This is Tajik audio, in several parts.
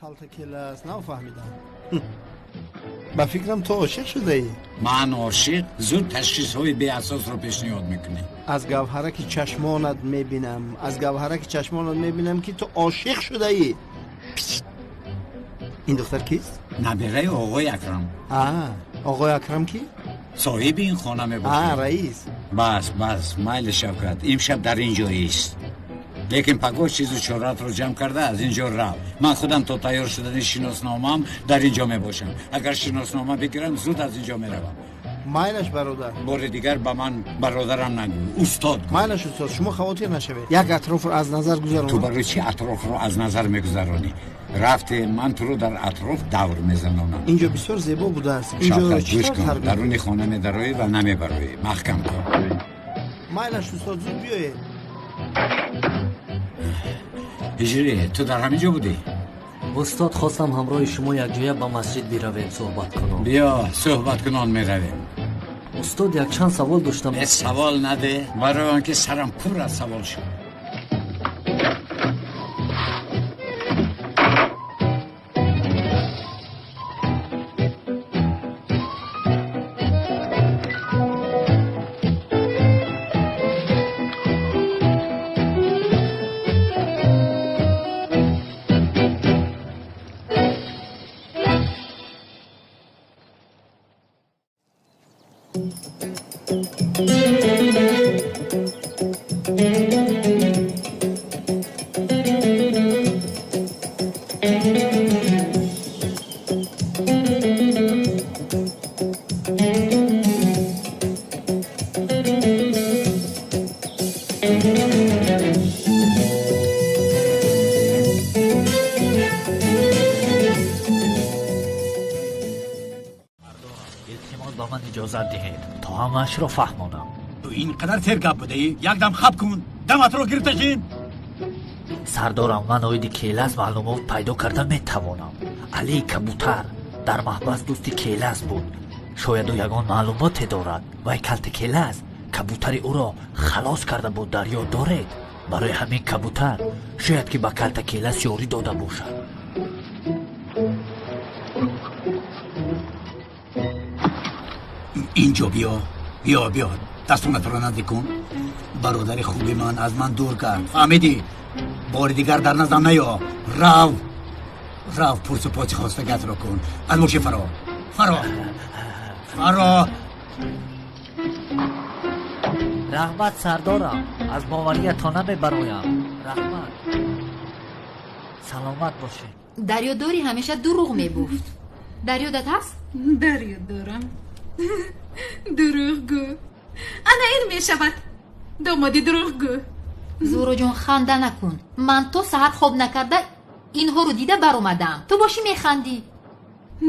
Калтакелас, нафаҳмидам. Ба фикрам ту ошиқ шудаӣ. Ман ошиқ? Зуд ташхисҳои беасосро пешниҳод мекунӣ. Аз гавҳараки чашмонат мебинам, аз гавҳараки чашмонат мебинам, ки ту ошиқ шудаӣ. Ин духтар кист? Набераи оғои Акрам. Оғои Акрам ки? Соҳиби ин хона мебошад. Раис. Бас, бас, майли Шавкат, имшаб дар ин ҷо ист. Лекин пагоҳ чизу чоратро ҷамъ карда аз ин ҷо рав. Ман худам то тайёр шудани шиносномаам дар ин ҷо мебошам. Агар шиноснома бигирам, зуд аз ин ҷо меравам. Майлаш, бародар. Бори дигар ба ман бародарам нагӯ, устод гӯ. Майлаш, устод, шумо хавотир нашавед. Як атрофро аз назар гузаронам. Ту барои чӣ атрофро аз назар мегузаронӣ? Рафте, ман туро дар атроф давр мезанонам. Инҷо бисёр зебо будааст. Инҷоро чӣ тавр тарбия? Даруни хона медароӣ ва намебароӣ. Маҳкам кун. Майлаш, устод, зуд биёед. Ҳиҷрӣ, ту дар ҳамин ҷо будӣ? Устод, хостам ҳамроҳи шумо якҷоя ба масҷид биравем, суҳбат кунон. Биё, суҳбат кунон меравем. Устод, якчанд савол доштам. Савол наде, барои он ки сарам пур аз савол шуд. ҳамаашро фаҳмонам. Ту ин қадар сергап будаӣ? Якдам хаб кун, даматро гирифта шин. Сардорам, ман оиди Келас маълумот пайдо карда метавонам. Алии Кабутар дар маҳбас дӯсти Келас буд. Шояд ӯ ягон маълумоте дорад. Вай калти Келас кабутари ӯро халос карда буд, дар ёд доред? Барои ҳамин кабутар шояд ки ба калта Келас ёрӣ дода бошад. Инҷо биё, биё, биё, дастонатро наздик кун. Бародари хуби ман аз ман дур кард, фаҳмидӣ? Бори дигар дар наздам наё. Рав, рав, пурсу поси хостагатро кун. Аз мошин фаро, фаро, фаро. Раҳмат, сардорам, аз бовариятон намебароям. Раҳмат, саломат бошед. Дар ёд дорӣ, ҳамеша дурӯғ мегуфт. Дар ёдат ҳаст? Дар ёд дорам. Дурӯғгӯ. Ана ин мешавад домоди дурӯғгӯ. Зуҳроҷон, ханда накун. Ман то саҳар хоб накарда инҳоро дида баромадам. Ту бошӣ механдӣ.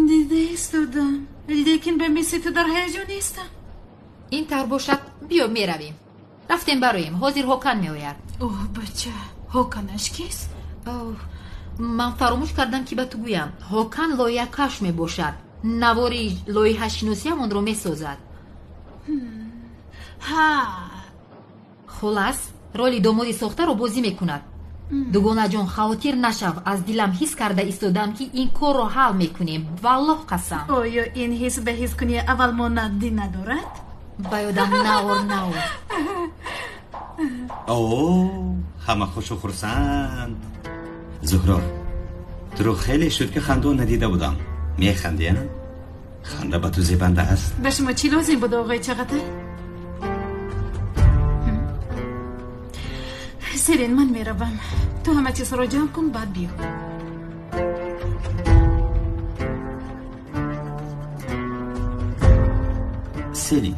Дида истодам, лекин ба мисли ту дар ҳаяҷон нестам. Ин тавр бошад, биё меравем. Рафтем бароем, ҳозир Ҳокан меояд. Оҳ, бача, Ҳоканаш кист? Ман фаромӯш кардам, ки ба ту гӯям. Ҳокан лоиҳакаш мебошад. Навори лоиҳашиносиам онро месозад. Ҳа. Хулас, роли домоди сохтаро бозӣ мекунад. Дугонаҷон, хавотир нашав, аз дилам ҳис карда истодам, ки ин корро ҳал мекунем. Валлоҳ қасам. Оё ин ҳис ба ҳискунии аввал монандӣ надорад? Ба ёдам наор, наор. О, ҳама хушу хурсанд. Зуҳро, туро хеле шуд, ки хандон надида будам. Механдӣ, а? Ханда ба ту зебанда аст. Ба шумо чӣ лозим буд, оғои Чағатай? Селин, ман меравам. Ту ҳама чизро ҷамъ кун, баъд биё. Селин,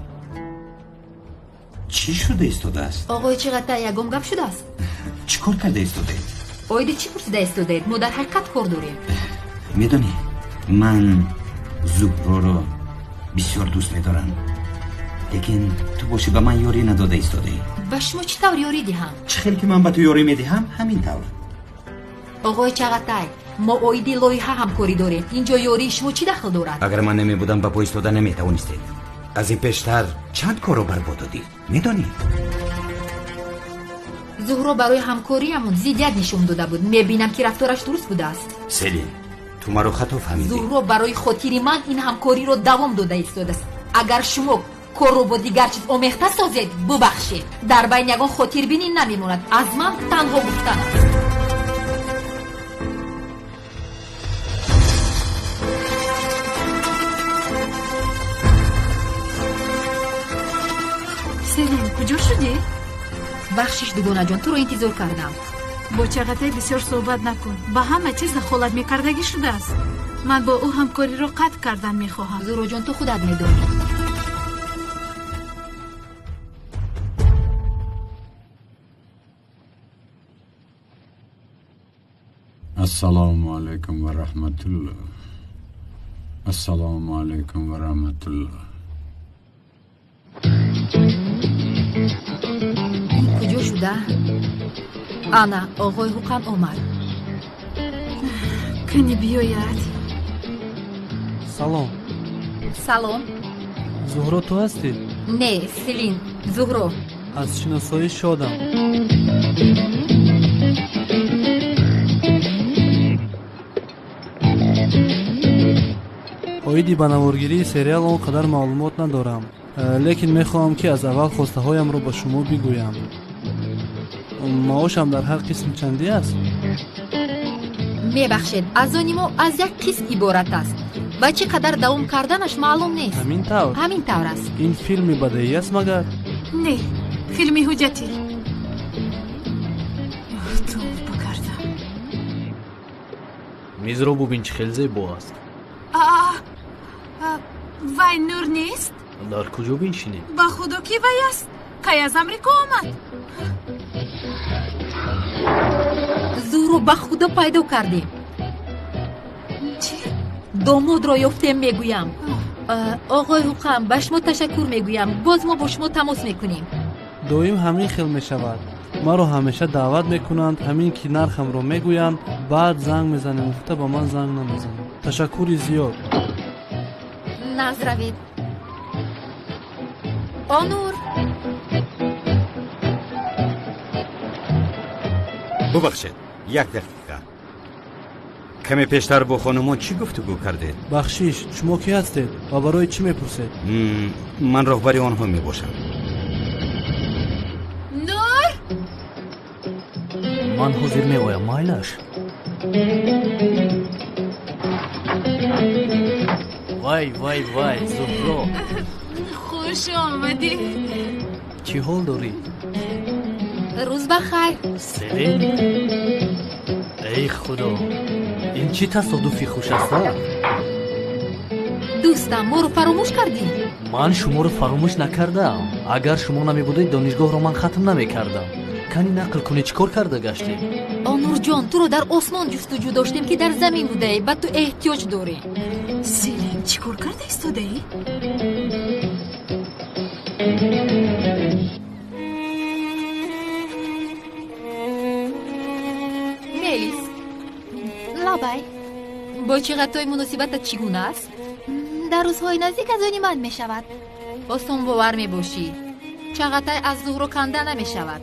чӣ шуда истодааст? Оғои Чағатай, ягон гап шудааст? Чӣ кор карда истодаед? Оиди чӣ пурсида истодаед? Мо дар ҳақиқат кор дорем. Медонӣ, ман Зуҳроро бисёр дӯст медорам, лекин ту бошӣ ба ман ёрӣ надода истодаӣ. Ба шумо чӣ тавр ёрӣ диҳам? Чӣ хел ки ман ба ту ёрӣ медиҳам, ҳамин тавр. Оғои Чағатай, мо оиди лоиҳа ҳамкорӣ дорем. Инҷо ёрии шумо чӣ дахл дорад? Агар ман намебудам, ба по истода наметавонистед. Аз ин пештар чанд корро барбод додӣ, медонӣ? Зуҳро барои ҳамкориамон зиддият нишон дода буд. Мебинам, ки рафтораш дуруст будааст. Селин, Ту маро хато фаҳмидӣ. Зуҳро барои хотири ман ин ҳамкориро давом дода истодааст. Агар шумо корро бо дигар чиз омехта созед, бубахшед, дар байн ягон хотирбинӣ намемонад. Аз ман танҳо гуфтан аст. Селин, куҷо шудӣ? Бахшиш, дугонаҷон, туро интизор кардам. Бо Чағатай бисёр суҳбат накун, ба ҳама чиз дахолат мекардагӣ шудааст. Ман бо ӯ ҳамкориро қатъ кардан мехоҳам. Зуҳроҷон, ту худат медонӣ. Ассалому алайкум ва раҳматуллоҳ. Ассалому алайкум ва раҳматуллоҳ. Ин куҷо шуда? Ана, оғои Ҳуқан омад. Кани биёяд. Салом. Салом. Зуҳро ту ҳастӣ? Не, Селин, Зуҳро. Аз шиносоӣ шодам. Оиди ба наворгирии сериал он қадар маълумот надорам, лекин мехоҳам, ки аз аввал хостаҳоямро ба шумо бигӯям. Маошам дар ҳар қисм чандӣ аст? Мебахшед, аз они мо аз як қисм иборат аст ва чӣ қадар давом карданаш маълум нест. Ҳамин тавр? Ҳамин тавр аст. Ин филми бадеӣ аст магар? Не, филми ҳуҷҷатӣ. Тавба кардам. Мизро бубин, чӣ хел зебо аст. Вай Нур нест? Дар куҷо биншинем? Ба худо, ки вай аст. Кай аз Амрико омад? Зуҳро, ба худо пайдо кардем. Чӣ? Домодро ёфтем, мегӯям. Оғои Ҳуқам, ба шумо ташаккур мегӯям. Боз мо бо шумо тамос мекунем. Доим ҳамин хел мешавад. Маро ҳамеша даъват мекунанд, ҳамин ки нархамро мегӯянд, баъд занг мезанем гуфта ба ман занг намезананд. Ташаккури зиёд. Назравед. Онур. Бубахшед, як дақиқа. Каме пештар бо хонумон чӣ гуфтугӯ кардед? Бахшиш, шумо кӣ ҳастед ва барои чӣ мепурсед? Ман роҳбари онҳо мебошам. Нур! Ман ҳозир меоям, майлаш. Вай, вай, вай, Зуҳро. Хуш омадӣ. Чӣ ҳол дорӣ? Рӯз ба хайр. Селин? Эй худо, ин чӣ тасодуфи хуш аст, а? Дӯстам, моро фаромӯш кардӣ? Ман шуморо фаромӯш накардаам. Агар шумо намебудед, донишгоҳро ман хатм намекардам. Кани нақл кунед, чӣ кор карда гаштед? Онурҷон, туро дар осмон ҷустуҷӯ доштем, ки дар замин будаӣ. Ба ту эҳтиёҷ дорем. Селин, чӣ кор карда истодаӣ? Мелис, лабай, бо Чиғатой муносибатат чӣ гуна аст? Дар рӯзҳои наздик аз они ман мешавад. Осонбовар мебошӣ. Чағатай аз Зуҳро канда намешавад.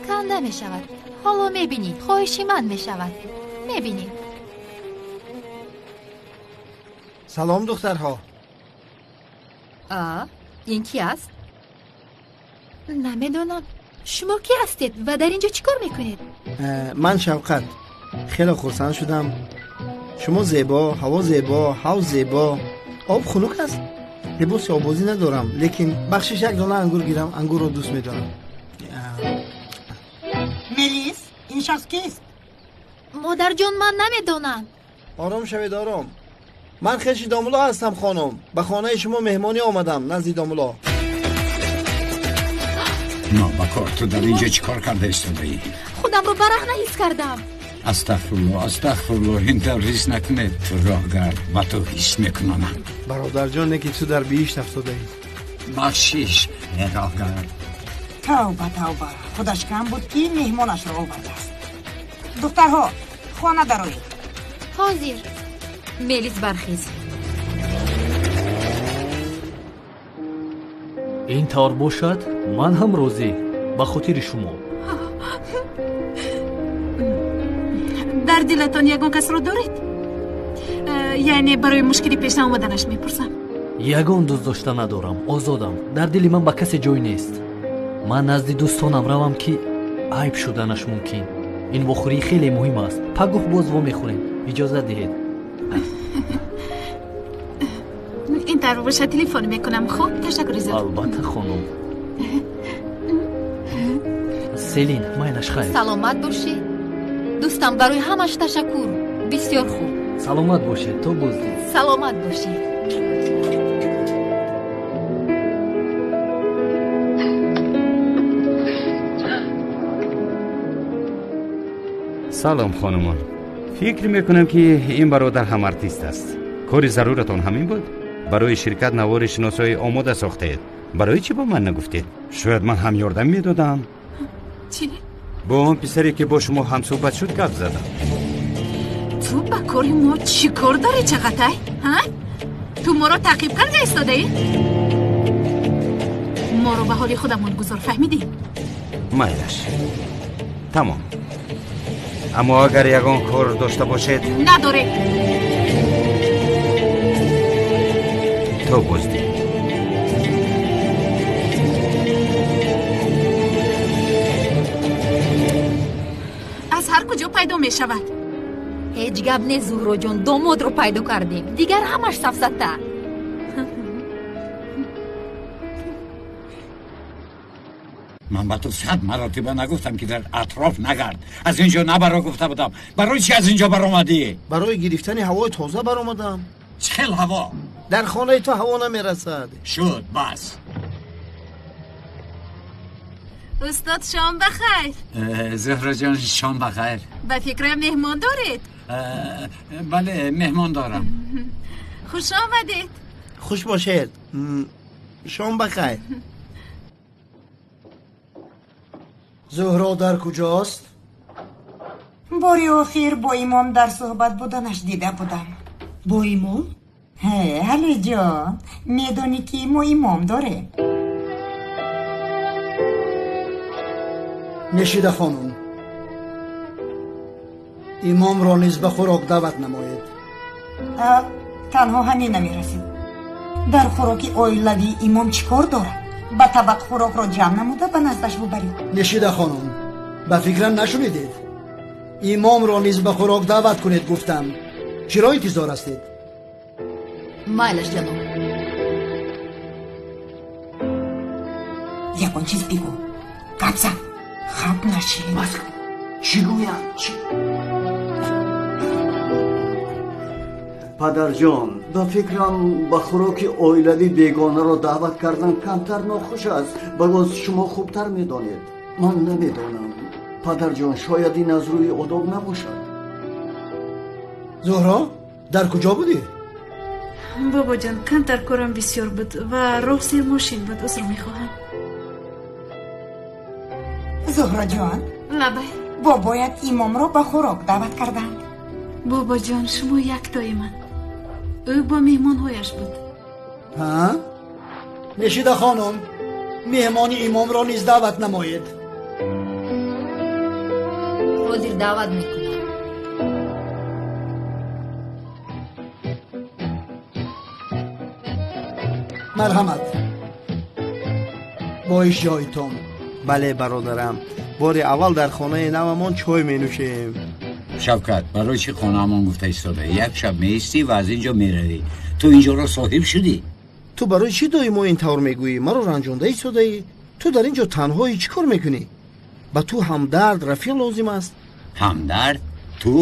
Канда мешавад. Ҳоло мебинӣ, хоҳиши ман мешавад. Мебинӣ. Салом, духтарҳо. А, ин ки аст? Намедонам. Шумо кӣ ҳастед ва дар ин ҷо чӣ кор мекунед? Ман Шавқат. Хеле хурсанд шудам. Шумо зебо, ҳаво зебо, ҳавз зебо. Об хунук аст. Либоси оббозӣ надорам, лекин бахшиш, як дона ангур гирам, ангурро дӯст медорам. Мелис, ин шахс кист? Модарҷон, ман намедонам. Ором шавед, ором. Ман хеши домулло ҳастам, хонум. Ба хонаи шумо меҳмонӣ омадам, назди домулло. Нобакор, ту дар ин ҷо чӣ кор карда истодаӣ? Худамро бараҳна ҳис кардам. Астағфирулло, астағфирулло, ин тавр ҳис накунед. Ту роҳгард, ба ту ҳис мекунонанд. Бародарҷон, не ки ту дар биҳишт афтодаӣ. Бахшиш, э роҳгард. Тавба, тавба, худаш кам буд, ки меҳмонашро овардааст. Духтарҳо, хона дароед. Ҳозир. Мелис, бархез. Ин тавр бошад, ман ҳам розӣ, ба хотири шумо. Дар дилатон ягон касро доред? Яъне барои мушкили пеш наомаданаш мепурсам. Ягон дӯст дошта надорам, озодам. Дар дили ман ба касе ҷой нест. Ман назди дӯстонам равам, ки айб шуданаш мумкин. Ин вохӯрӣ хеле муҳим аст. Пагоҳ боз вомехӯрем. Иҷозат диҳед. Ин тавр бошад, телефон мекунам. Хуб, ташаккури зиёд. Албатта, хонум. Селин, майлаш, хайр. Саломат бошед дӯстам, барои ҳамаш ташаккур. Бисёр хуб. Саломат бошед, то боздид. Саломат бошед. Салом, хонумон. Фикр мекунам, ки ин бародар ҳам артист аст. Кори заруратон ҳамин буд? Барои ширкат навори шиносоӣ омода сохтаед. Барои чӣ ба ман нагуфтед? Шояд ман ҳам ёрдам медодам. Чӣ? Бо он писаре, ки бо шумо ҳамсӯҳбат шуд, гап задам. Ту ба кори мо чӣ кор дорӣ, Чағатай? Ҳа? Ту моро таъқиб карда истодаӣ? Моро ба ҳоли худамон гузор, фаҳмидӣ? Майлаш, тамом. Аммо агар ягон кор дошта бошед. Надорем. То боздид. Аз ҳар куҷо пайдо мешавад. Ҳеҷ гап не, Зуҳроҷон, домодро пайдо кардем. Дигар ҳамаш сафсата. Ман ба ту 100 маротиба нагуфтам, ки дар атроф нагард, аз ин ҷо набаро гуфта будам. Барои чӣ аз ин ҷо баромадӣ? Барои гирифтани ҳавои тоза баромадам. Чӣ хел ҳаво? Дар хонаи ту ҳаво намерасад. Шуд, бас. Устод, шом бахайр. Зуҳроҷон, шом бахайр. Ба фикрам меҳмон доред. Бале, меҳмон дорам. Хуш омадед. Хуш бошед. Шом бахайр. Зуҳро дар куҷост? Бори охир бо имом дар суҳбат буданаш дида будам. Бо имом? Ҳе, Алиҷон, медонӣ, ки мо имом дорем. Нешида хонум, имомро низ ба хӯрок даъват намоед. Танҳо ҳамин намерасид. Дар хӯроки оилавии имом чӣ кор дорад? Ба табақ хӯрокро ҷамъ намуда ба наздаш бубаред. Нешида хонум, ба фикрам нашунидед. Имомро низ ба хӯрок даъват кунед гуфтам. Чиро интизор ҳастед? Майлаш, ҷаноб. Ягон чиз бигӯ, гап зан, хап нашин. Бас, чӣ гӯям? Падарҷон, ба фикрам ба хӯроки оилавӣ бегонаро даъват кардан камтар нохуш аст. Ба боз шумо хубтар медонед. Ман намедонам. Падарҷон, шояд ин аз рӯи одоб набошад. Зуҳро, дар куҷо будӣ? Бобоҷон, камтар корам бисёр буд ва роҳ сермошин буд. Узр мехоҳам. Зуҳроҷон. Лабай. Бобоят имомро ба хӯрок даъват карданд. Бобоҷон, шумо яктои ман. Ӯ бо меҳмонҳояш буд. Ҳа? Нешида хонум, меҳмони имомро низ даъват намоед. Ҳозир даъват мекунам. Марҳамат, бо ишҷоитон. Бале, бародарам, бори аввал дар хонаи навамон чой менӯшем. Шавкат, барои чӣ хонаамон гуфта истода? Як шаб меистӣ ва аз ин ҷо меравӣ. Ту ин ҷоро соҳиб шудӣ. Ту барои чӣ доимо ин тавр мегӯӣ? Маро ранҷонда истодаӣ. Ту дар ин ҷо танҳоӣ, чӣ кор мекунӣ? Ба ту ҳамдард, рафиқ лозим аст. Ҳамдард? Ту?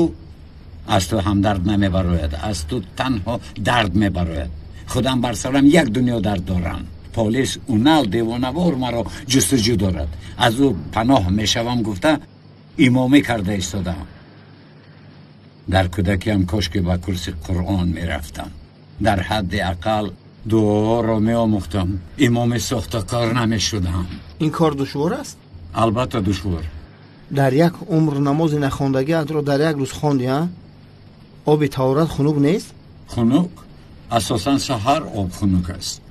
Аз ту ҳамдард намебарояд, аз ту танҳо дард мебарояд. Худам бар сарам як дунё дард дорам. Полис унал девонавор маро ҷустуҷӯ дорад. Аз ӯ паноҳ мешавам гуфта имомӣ карда истодаам. Дар кӯдакиам кошки ба курси Қуръон мерафтам. Дар ҳадди ақал дуоро меомӯхтам. Имоми сохтакор намешудам. Ин кор душвор аст? Албатта душвор. Дар як умр намози нахондагиатро дар як рӯз хонди, а? Оби таҳорат хунук нест? Хунук? Асосан саҳар об хунук аст.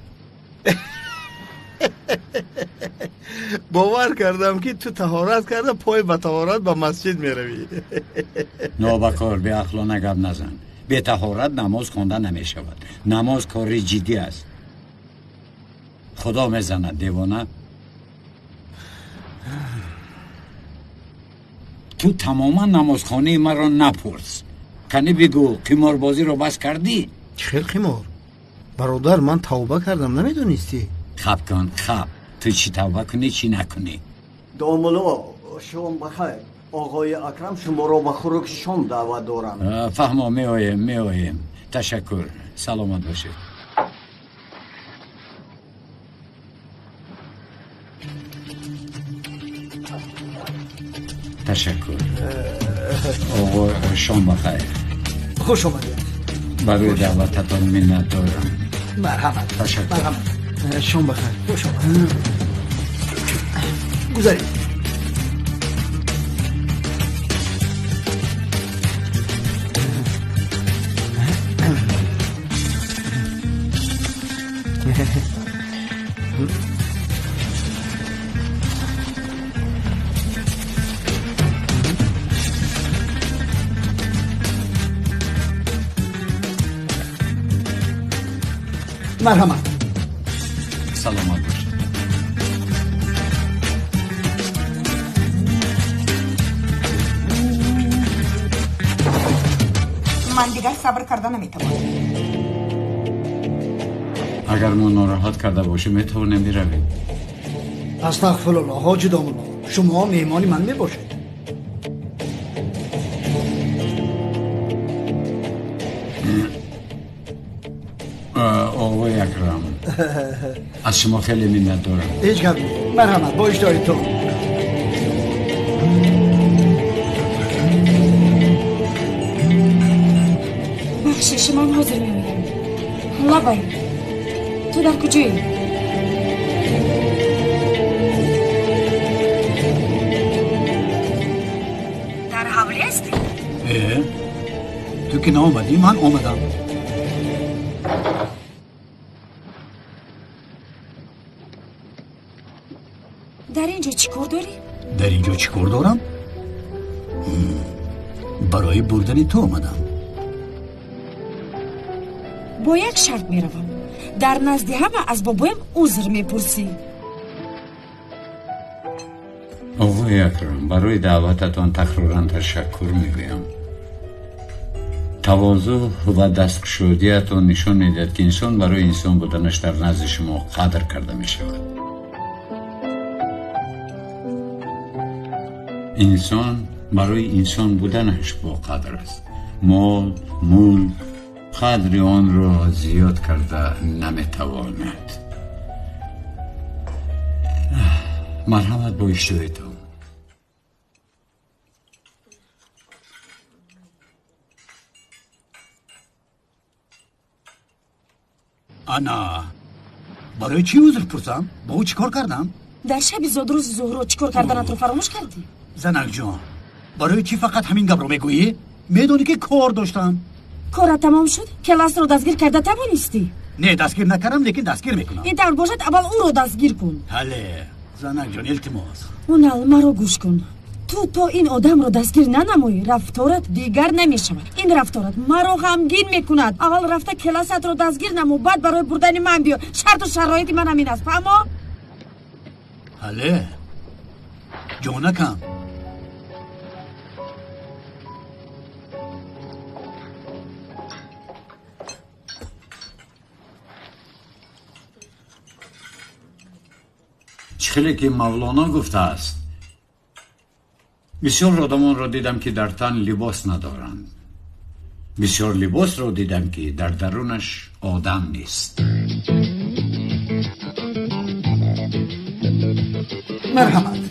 Бовар кардам, ки ту таҳорат карда пой ба таҳорат ба масҷид меравӣ. Нобакор, беақлона гап назан. Бетаҳорат намоз хонда намешавад. Намоз кори ҷиддӣ аст. Худо мезанад, девона. Ту тамоман намозхонаи маро напурс. Кани бигӯ, қиморбозиро бас кардӣ? Чӣ хел қимор? Бародар, ман тавба кардам, намедонистӣ? Хаб кун, хаб. Ту чӣ тавба кунӣ, чӣ накунӣ? Домулло, шом бахайр. Оғои Акрам шуморо ба хӯроки шом даъват доранд. Фаҳмо, меоем, меоем. Ташаккур, саломат бошед. Ташаккур. Оғо, шом бахайр. Хуш омадед. Барои даъвататон миннатдорам. Марҳамат. Ташаккур. Марҳамат. Шом бахайр. Хуш омадед. Гузаред. Марҳамат. Саломат бошед. Ман дигар сабр карда наметавонам. Агар мо нороҳат карда бошем, метавонем биравем. Астағфируллоҳ, ҳоҷи домулло, шумо меҳмони ман мебошед. Оғои Акрам, аз шумо хеле миннатдорам. Ҳеҷ гап не. Марҳамат, бо иштиҳоитон. Бахшиш, ман ҳозир меоям. Лабай, ту дар куҷоӣ? Дар ҳавлӣ ҳастӣ? Ту ки наомадӣ, ман омадам. Дар ин ҷо чӣ кор дорӣ? Дар ин ҷо чӣ кор дорам? Барои бурдани ту омадам. Бо як шарт меравам. Дар назди ҳама аз бобоям узр мепурсӣ. Оғои Акрам, барои даъвататон такроран ташаккур мегӯям. Тавозӯъ ва дасткушодиятон нишон медиҳад, ки инсон барои инсон буданаш дар назди шумо қадр карда мешавад. Инсон барои инсон буданаш боқадр аст. Мол, мулк қадри онро зиёд карда наметавонад. Марҳамат, бо иштиҳоитон. Ана, барои чӣ узр пурсам? Бо ӯ чӣ кор кардам? Дар шаби зодрӯзи Зуҳро чӣ кор карданатро фаромӯш кардӣ? Занакҷон, барои чӣ фақат ҳамин гапро мегӯӣ? Медонӣ, ки кор доштам. Корат тамом шуд? Келасро дастгир карда тавонистӣ? Не, дастгир накардам, лекин дастгир мекунам. Ин тавр бошад, аввал ӯро дастгир кун. Ҳале, занакҷон, илтимос. Унал, маро гӯш кун. Ту то ин одамро дастгир нанамоӣ, рафторат дигар намешавад. Ин рафторат маро ғамгин мекунад. Аввал рафта келасатро дастгир намо, баъд барои бурдани ман биё. Шарту шароити ман ҳамин аст, фаҳмо? Ҳале, ҷонакам. Чӣ хеле ки Мавлоно гуфтааст, бисёр одамонро дидам, ки дар тан либос надоранд. Бисёр либосро дидам, ки дар дарунаш одам нест. Марҳамат.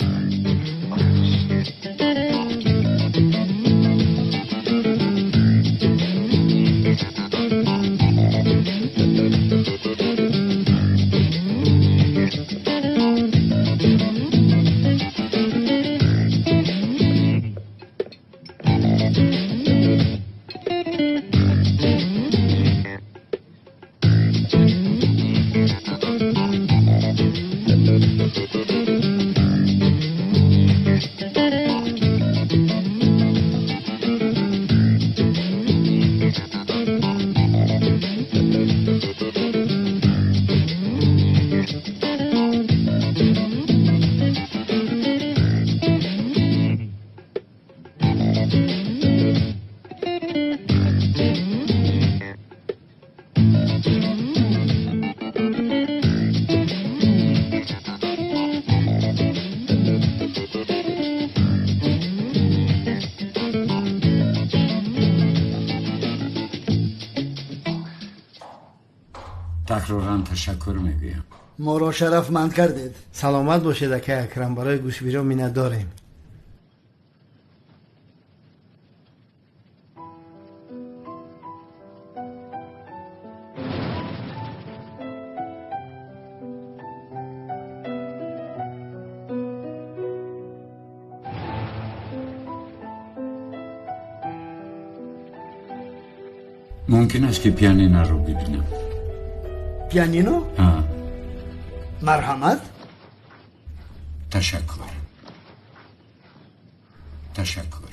Такроран ташаккур мегӯям. Моро шарафманд кардед. Саломат бошед, акай Акрам, барои гӯшбиро миннатдорем. Мумкин аст ки пианиноро бибинам? Пианино? Марҳамат. Ташаккур. Ташаккур.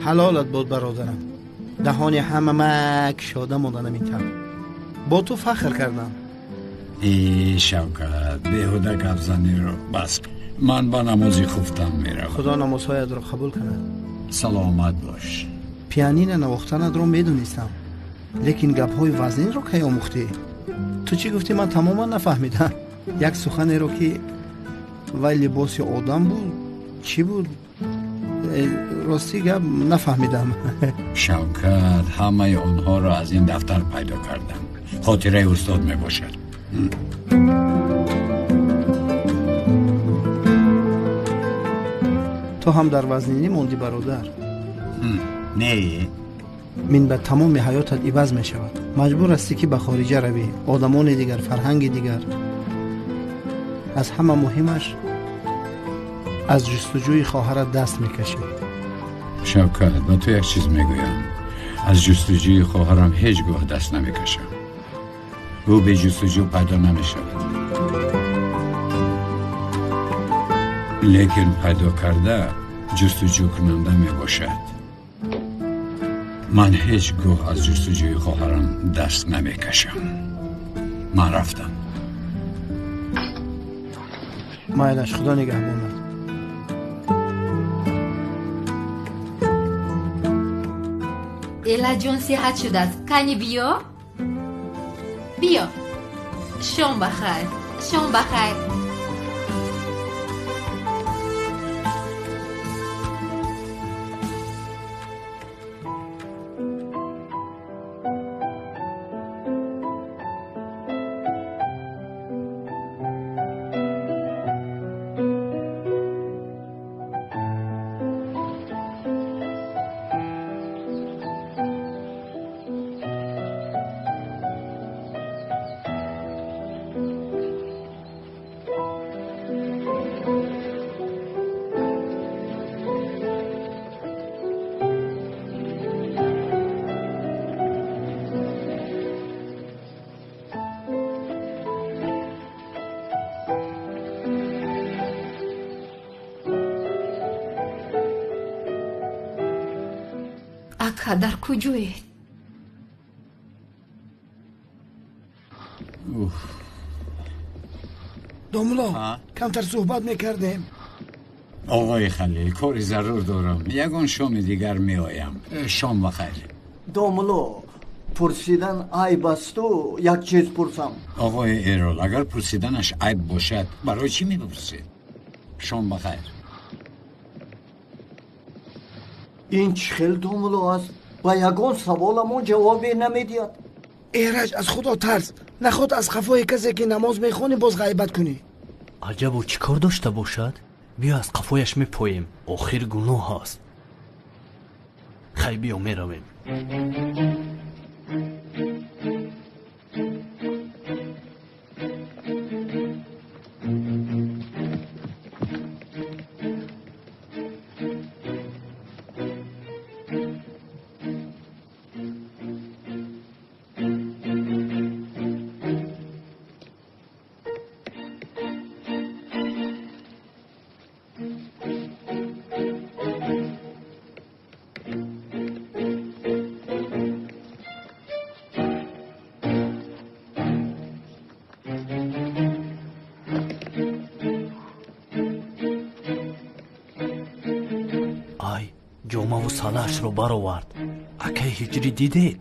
Ҳалолат буд, бародарам. Даҳони ҳама мак шода монданам ин тавр. Бо ту фахр кардам. Э, Шавкат, беҳуда гапзаниро бас. Ман ба намози хуфтан меравам. Худо намозҳоятро қабул кунад. Саломат бош. Пианино навохтанатро медонистам, лекин гапҳои вазнинро кай омӯхтӣ? Ту чӣ гуфтӣ, ман тамоман нафаҳмидам. Як суханеро ки вай либоси одам буд, чӣ буд? Рости гап нафаҳмидам. Шавкат, ҳамаи онҳоро аз ин дафтар пайдо кардам. Хотираи устод мебошад. Ту ҳам дар вазнинӣ мондӣ, бародар. Не. Мин ба тамоми ҳаётат иваз мешавад. Маҷбур ҳастӣ ки ба хориҷа равӣ, одамони дигар, фарҳанги дигар. Аз ҳама муҳимаш, аз ҷустуҷӯи хоҳарат даст мекашӣ. Шавкат, ба ту як чиз мегӯям. Аз ҷустуҷӯи хоҳарам ҳеҷ гоҳ даст намекашам. Ӯ бе ҷустуҷӯ пайдо намешавад. Лекин пайдо карда ҷустуҷӯкунанда мебошад. Ман ҳеҷ гоҳ аз ҷустуҷӯи хоҳарам даст намекашам. Ман рафтам. Майлаш, Худо нигаҳбонад. Элаҷон сиҳат шудааст. Кани биё? Биё. Шом ба хайр. Шом ба хайр. Ака, дар куҷоед? Домулло, камтар суҳбат мекардем. Оғои Халил, кори зарур дорам. Ягон шоми дигар меоям. Шом ба хайр. Домулло, пурсидан айб асту, як чиз пурсам. Оғои Эрол, агар пурсиданаш айб бошад, барои чӣ мепурсед? Шом ба хайр. Ин чӣ хел домулло аст? Ба ягон саволамон ҷавобе намедиҳад. Эраҷ, аз Худо тарс. Наход аз қафои касе ки намоз мехонӣ боз ғайбат кунӣ. Аҷабо чӣ кор дошта бошад? Биё аз қафояш мепоем. Охир гуноҳ аст. Хай, биё меравем. Ҷомаву салаашро баровард. Акаи Ҳиҷрӣ, дидед?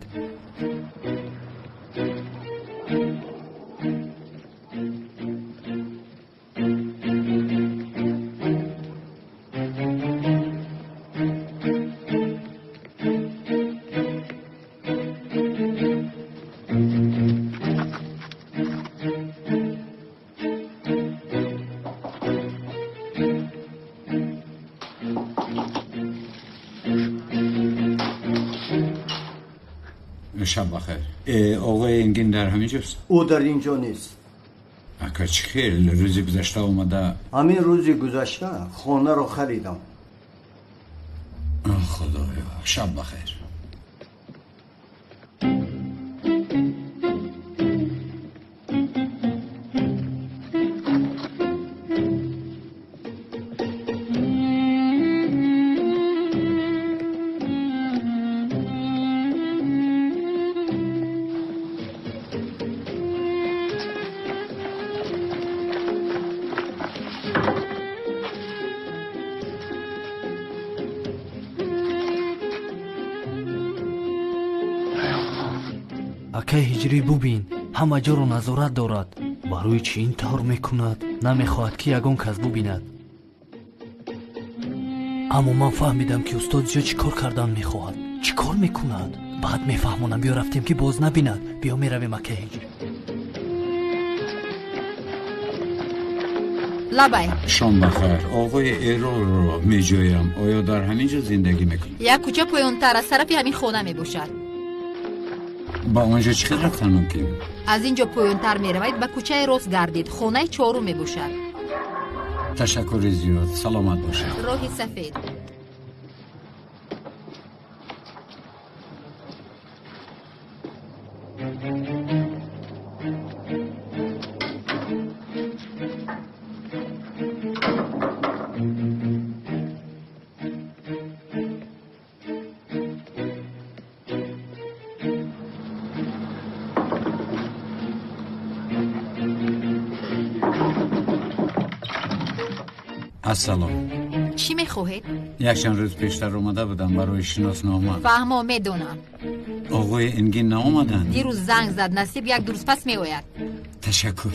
شب بخیر. آقای انگین در همینجاست؟ او در اینجا نیست. اکا چه خیلی روزی گذشته اومده؟ همین روزی گذشته خانه رو خریدم. خدایا. شب بخیر. Акаи Ҳиҷрӣ, бубин, ҳама ҷоро назорат дорад. Барои чӣ ин тавр мекунад? Намехоҳад ки ягон кас бубинад. Аммо ман фаҳмидам, ки устод Зиё чӣ кор кардан мехоҳад. Чӣ кор мекунад? Баъд мефаҳмонам. Биё рафтем, ки боз набинад. Биё меравем, акаи Ҳиҷрӣ. Лабай. Шом бахайр. Оғои Эролро меҷӯям. Оё дар ҳамин ҷо зиндагӣ мекунад? Як кӯча поёнтар аз тарафи ҳамин хона мебошад. Ба он ҷо чӣ хел рафтан мумкин? Аз ин ҷо поёнтар меравед, ба кӯчаи рост гардид. Хонаи чорум мебошад. Ташаккури зиёд. Саломат бошед. Роҳи сафед. Ассалом. Чӣ мехоҳед? Якчанд рӯз пештар омада будам барои шиноснома. Фаҳмо, медонам. Оғои Энгин наомаданд? Дирӯз занг зад, насиб як ду рӯз пас меояд. Ташаккур.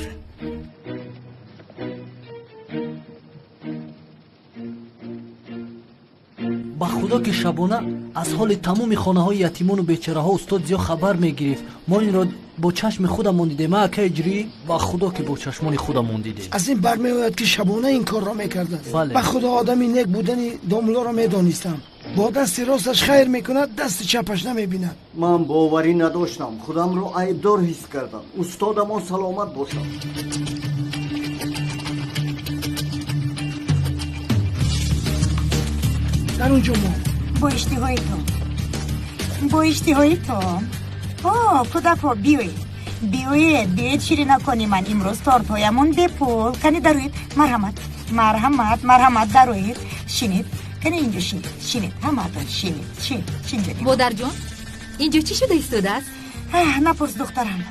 Ба худо ки шабона аз ҳоли тамоми хонаҳои ятимону бечораҳо устод Зиё хабар мегирифт. Мо инро бо чашми худамон дидем, ака Иҷрӣ. Ба худо ки бо чашмони худамон дидем. Аз ин бармеояд, ки шабона ин корро мекардааст. Бале. Ба худо, одами нек будани домуллоро медонистам. Бо дасти росташ хайр мекунад, дасти чапаш намебинад. Ман боварӣ надоштам, худамро айбдор ҳис кардам. Устодамон саломат бошад. Дар он ҷо мо Бо иштиҳои то, бо иштиҳои то. О, кӯдакҳо, биёед, биёед, биёед, ширинакони ман. Имрӯз тортҳоямон бепул. Кани дароед, марҳамат, марҳамат, марҳамат, дароед, шинед. Кане инҷо шинед, шинед, ҳамаатон шинед, шин, шин ҷони. Модарҷон, инҷо чӣ шуда истодааст? Напурс, духтарам.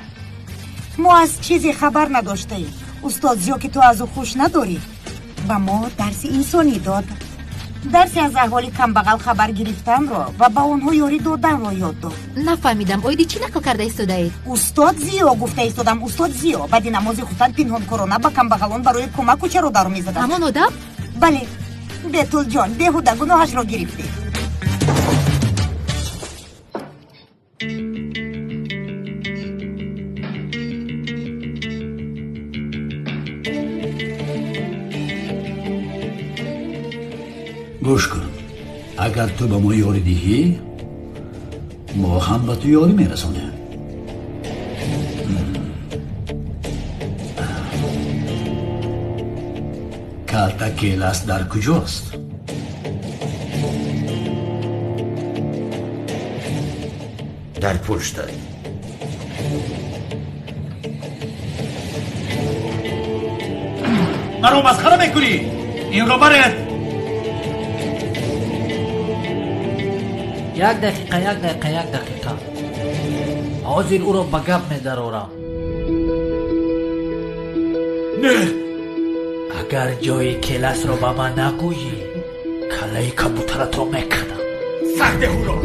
Мо аз чизе хабар надоштаем. Устод Зиё, ки ту аз ӯ хуш надорӣ, ба мо дарси инсонӣ дод. Дарси аз аҳволи камбағал хабар гирифтанро ва ба онҳо ёрӣ доданро ёд дод. Нафаҳмидам, оиди чӣ нақл карда истодаед? Устод Зиё гуфта истодам, устод Зиё баъди намози хуфтан пинҳонкорона ба камбағалон барои кӯмак кӯчаро дару мезаданд. Ҳамон одам? Бале. Бетулҷон, беҳуда гуноҳашро гирифтӣ. Гӯш кун, агар ту ба мо ёрӣ диҳӣ, мо ҳам ба ту ёрӣ мерасонем. Калта Келас дар куҷост? Дар пуштат. Маро масхара мекунӣ? Инро баред! Як дақиқа, як дақиқа, як дақиқа. Ҳозир ӯро ба гап медарорам. Не! Агар ҷои Келасро ба ман нагӯӣ, каллаи кабутаратро мекунам. Сарде ӯро!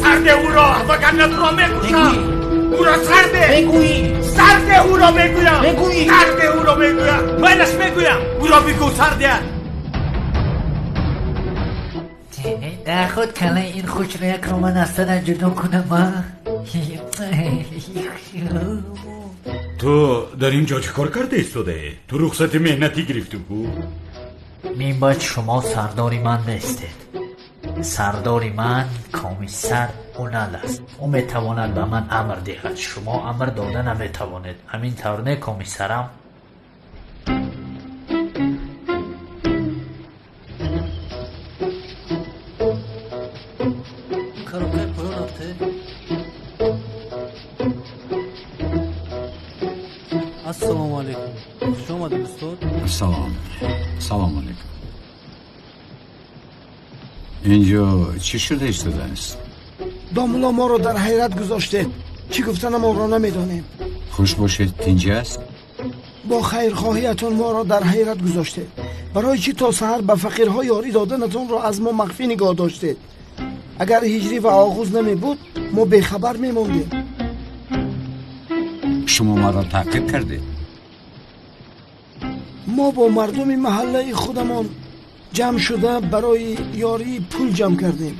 Сарде ӯро! Вагарна туро мекушам! Ӯро сарде! Мегӯӣ! Сарде ӯро мегӯям! Мегӯӣ! Сарде ӯро мегӯям! Майлаш мегӯям! Ӯро бигӯ сарде! Дар худ каллаи ин хушроякро ман аз сарат ҷудо кунам, а? Ту дар ин ҷо чӣ кор карда истодаӣ? Ту рухсати меҳнатӣ гирифтӣ ку? Мин баъд шумо сардори ман нестед. Сардори ман комиссар Унал аст. Ӯ метавонад ба ман амр диҳад. Шумо амр дода наметавонед. Ҳамин тавр не, комиссарам? Коробкаи поён рафте. Ассалому алайкум. Хуш омадед, устод. Салом. Салому алайкум. Инҷо чӣ шуда истодааст? Домулло, моро дар ҳайрат гузоштед. Чӣ гуфтанамонро намедонем. Хуш бошед, тинҷ аст? Бо хайрхоҳиятон моро дар ҳайрат гузоштед. Барои чӣ то саҳар ба фақирҳо ёрӣ доданатонро аз мо махфӣ нигоҳ доштед? Агар ҳиҷрӣ ва оғуз намебуд, мо бехабар мемондем. Шумо маро таъқиб кардед? Мо бо мардуми маҳаллаи худамон ҷамъ шуда барои ёрии пул ҷамъ кардем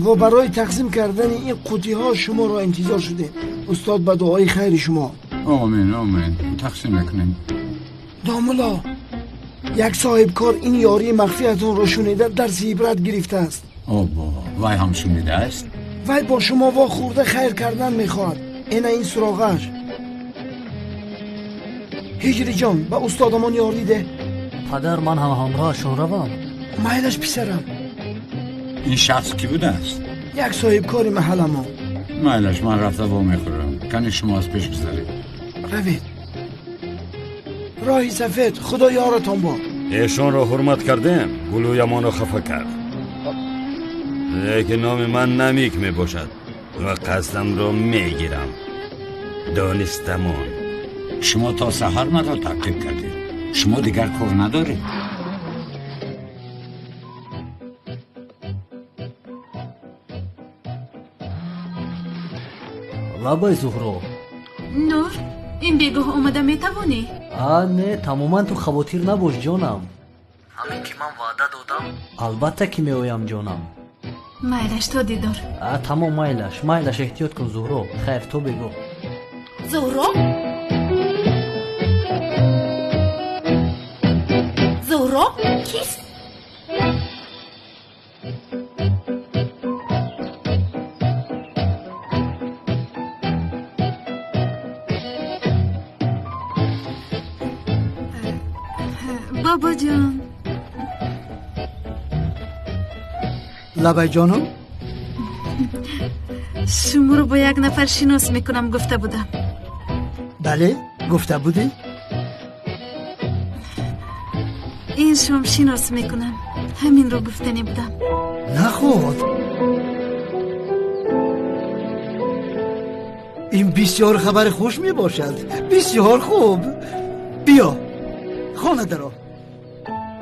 ва барои тақсим кардани ин қутиҳо шуморо интизор шудем. Устод, ба дуои хайри шумо. Омин, омин. Тақсим мекунем. Домулло, як соҳибкор ин ёрии махфиятонро шунида дарси ибрат гирифтааст. Обо, вай ҳам шунидааст? Вай бо шумо вохӯрда хайр кардан мехоҳад. Эна ин суроғааш. Ҳиҷриҷон, ба устодамон ёрӣ деҳ. Падар, ман ҳам ҳамроҳашон равам? Майлаш, писарам. Ин шахс кӣ будааст? Як соҳибкори маҳалламон. Майлаш, ман рафта вомехӯрам. Кани шумо аз пеш гузаред. Равед. Роҳи сафед, худо ёратон бод. Эшонро ҳурмат кардем, гулӯямонро хафа кард. Лекин номи ман Намик мебошад ва қасдамро мегирам. Донистамон. Шумо то саҳар маро таъқиб кардед. Шумо дигар кор надоред? Лабай, Зуҳро. Нур, ин бегоҳ омада метавонӣ? А, не, тамоман ту хавотир набош, ҷонам. Ҳамин ки ман ваъда додам, албатта ки меоям, ҷонам. Майлаш, то дидор. А, тамом, майлаш, майлаш, эҳтиёт кун, Зуҳро. Хайр, то бегоҳ. Зуҳро? Зуҳро кист? Бобоҷон. Лабайҷоном? Шуморо бо як нафар шинос мекунам гуфта будам. Бале, гуфта будӣ? Ин шом шинос мекунам. Ҳаминро гуфтанӣ будам. Наход, ин бисёр хабари хуш мебошад. Бисёр хуб. Биё, хона даро.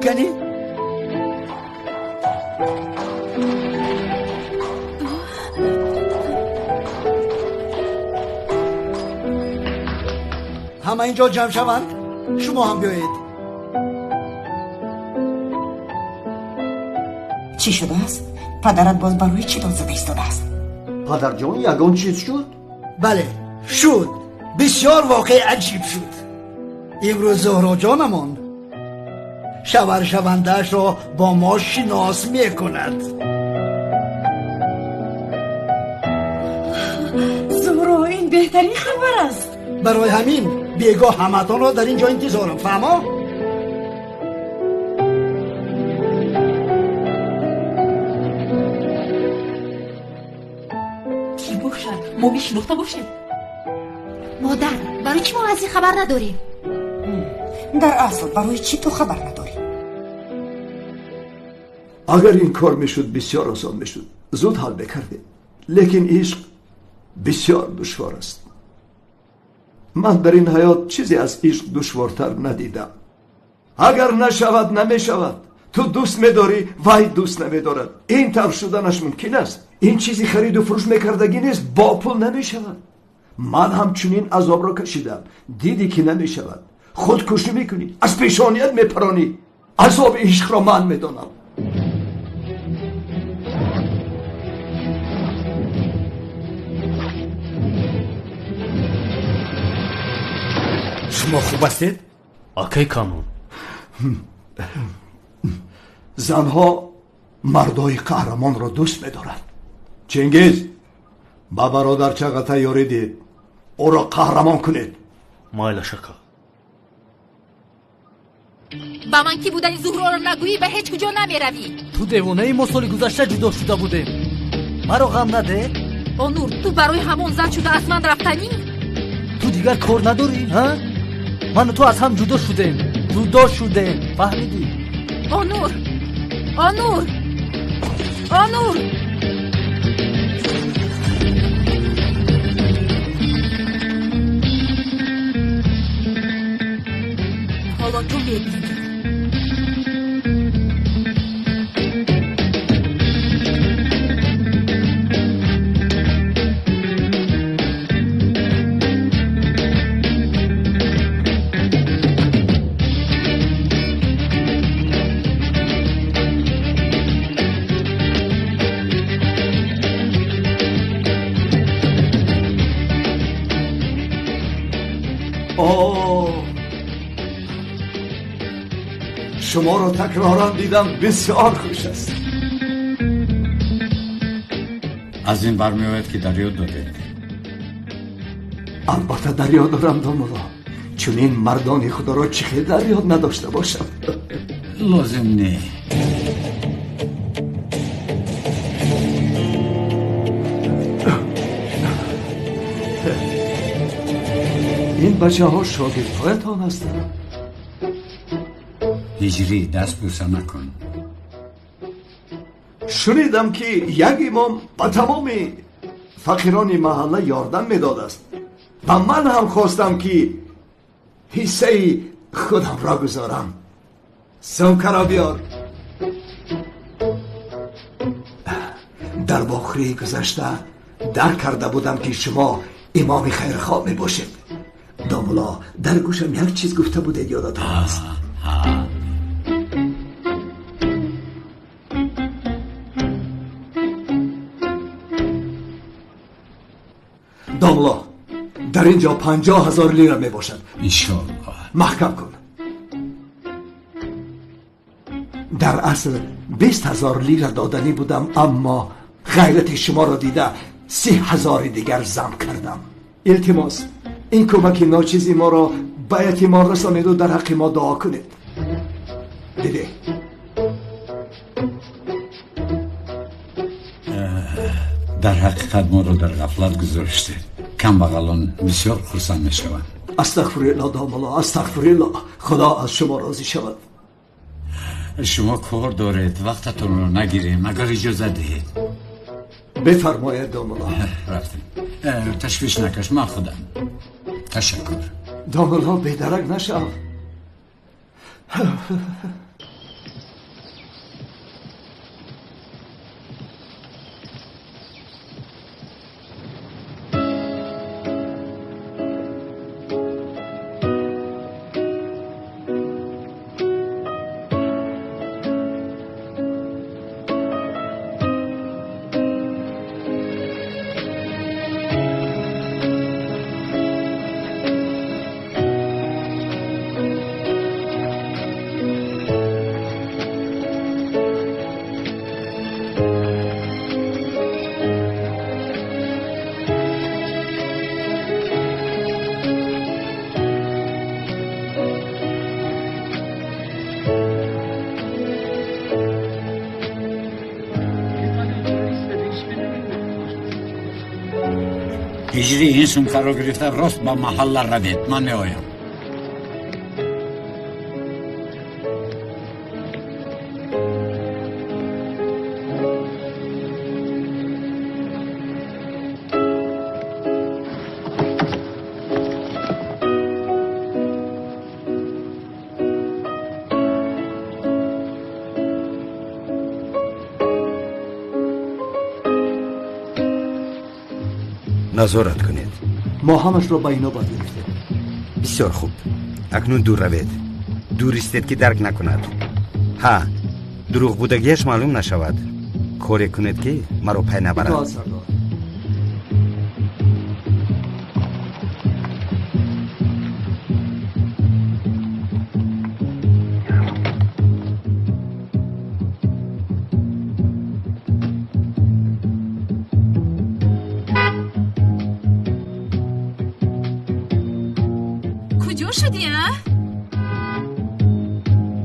Кани? Ҳама инҷо ҷамъ шаванд, шумо ҳам биёед. Чӣ шудааст? Падарат боз барои чӣ дод зада истодааст? Падарҷон, ягон чиз шуд? Бале, шуд. Бисёр воқеи аҷиб шуд. Имрӯз Зуҳроҷонамон шавҳаршавандаашро бо мо шинос мекунад. Зуҳро, ин беҳтарин хабар аст. Барои ҳамин бегоҳ ҳаматонро дар ин ҷо интизорам. Фаҳмо? Кӣ бошад? Мо мешинохта бошем? Модар, барои чӣ мо аз ин хабар надорем? Дар асл барои чӣ ту хабар надорӣ? Агар ин кор мешуд, бисёр осон мешуд, зуд ҳал мекардем. Лекин ишқ бисёр душвор аст. Ман дар ин ҳаёт чизе аз ишқ душвортар надидам. Агар нашавад, намешавад. Ту дӯст медорӣ, вай дӯст намедорад. Ин тавр шуданаш мумкин аст. Ин чизи хариду фурӯш мекардагӣ нест, бо пул намешавад. Ман ҳамчунин азобро кашидам. Дидӣ ки намешавад. Худкушӣ мекунӣ, аз пешоният мепаронӣ. Азоби ишқро ман медонам. Шумо хуб ҳастед? Акай Камон. Занҳо мардои қаҳрамонро дӯст медоранд. Чингиз, ба бародар Чағатай ёрӣ диҳед, ӯро қаҳрамон кунед. Майлаш, ака. Ба ман кӣ будани Зуҳроро нагӯӣ, ба ҳеҷ куҷо намеравӣ. Ту девонаи, мо соли гузашта ҷудо шуда будем. Маро ғам наде. Онур, ту барои ҳамон зан шуда аз ман рафтанӣ? Ту дигар кор надорӣ, ҳа? Ману ту аз ҳам ҷудо шудем. Ҷудо шудем, фаҳмидӣ? Онур! Онур! Онур! Ҳоло ту мебинӣ. Шуморо такроран дидам, бисёр хуш аст. Аз ин бармеояд ки дар ёд доред. Албатта дар ёд дорам, домулло. Чунин мардони худоро чӣ хел дар ёд надошта бошам? Лозим не. Ин бачаҳо шогирдҳоятон ҳастанд. Ҳиҷрӣ, даст бӯса накун. Шунидам ки як имом ба тамоми фақирони маҳалла ёрдам медодааст ва ман ҳам хостам ки ҳиссаи худамро гузорам. Сумкаро биёр. Дар бохирии гузашта дарк карда будам ки шумо имоми хайрхоҳ мебошед. Домулло, дар гӯшам як чиз гуфта будед, ёдатон аст? Домулло, дар ин ҷо 50,000 лира мебошад. Иншоаллоҳ. Маҳкам кун. Дар асл 20,000 лира доданӣ будам, аммо ғайрати шуморо дида 30,000 дигар зам кардам. Илтимос, ин кӯмаки ночизи моро ба ятимон расонеду дар ҳаққи мо дуо кунед. Диде. Дар ҳақиқат моро дар ғафлат гузоштед. Камбағалон бисёр хурсанд мешаванд. Астағфируллоҳ, домулло, астағфируллоҳ. Худо аз шумо розӣ шавад. Шумо кор доред, вақтатонро нагирем, агар иҷозат диҳед. Бифармоед, домулло. Рафтем. Ташвиш накаш, ман худам. Ташаккур. Домулло, бедарак нашав. Ҳиҷрӣ ин сумкаро гирифта рост ба маҳалла равед, ман меоям. Назорат кунед. Мо ҳамашро ба инобат гирифтем. Бисёр хуб. Акнун дур равед. Дур истед, ки дарк накунад. Ҳа, дурӯғ будагиаш маълум нашавад. Коре кунед, ки маро пай набарад. Итоат, сардор.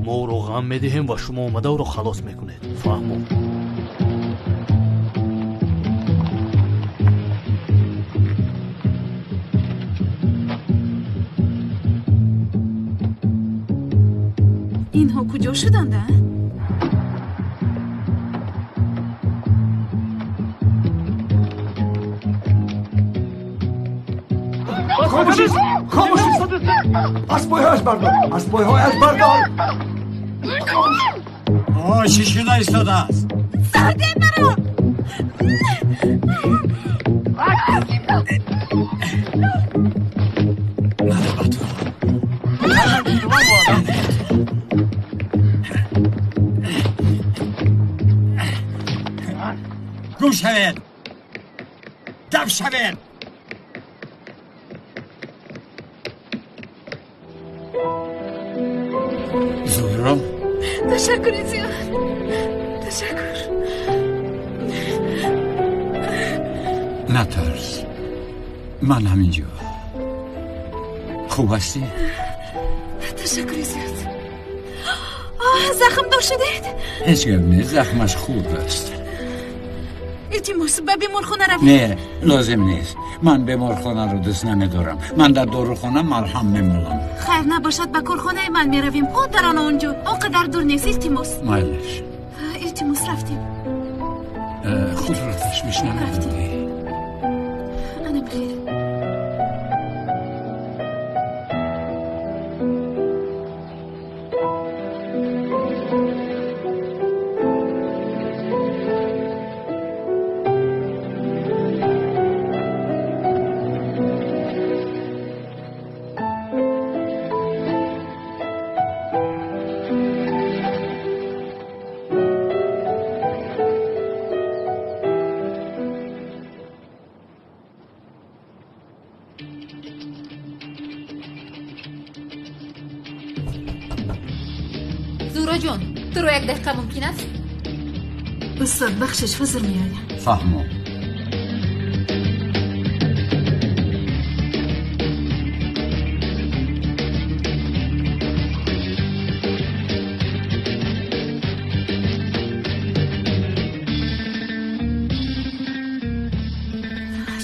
Мо ӯро ғам медиҳем ва шумо омада ӯро халос мекунед. Фаҳмо? Инҳо куҷо шуданд, а? Хомӯшист! Хомӯшист! Аз пойҳояш бардор! Аз пойҳояш бардор! Чӣ шуда истодааст? Сардем маро! Маро ба ту. Гум шавед! Дав шавед! Зуҳро? Ташаккури зиёд. Ташаккур. Натарс. Ман ҳаминҷо. Хуб ҳастӣ? Ташаккури зиёд. Захмдор шудед? Ҳеҷ гап нест, захмаш хурд аст. Илтимос, ба беморхона равед. Не, лозим нест. Ман беморхонаро дӯст намедорам. Ман дар дорухона марҳам мемолам. Хайр набошад, ба корхонаи ман меравем. О, дар он онҷо. Он қадар дур нест, илтимос. Майлаш. Илтимос, рафтем. Худро ташвиш намедиҳӣ. Ана бихер. Зуҳроҷон, туро як дақиқа мумкин аст? Устод, бахшиш, ҳозир меоям. Фаҳмо.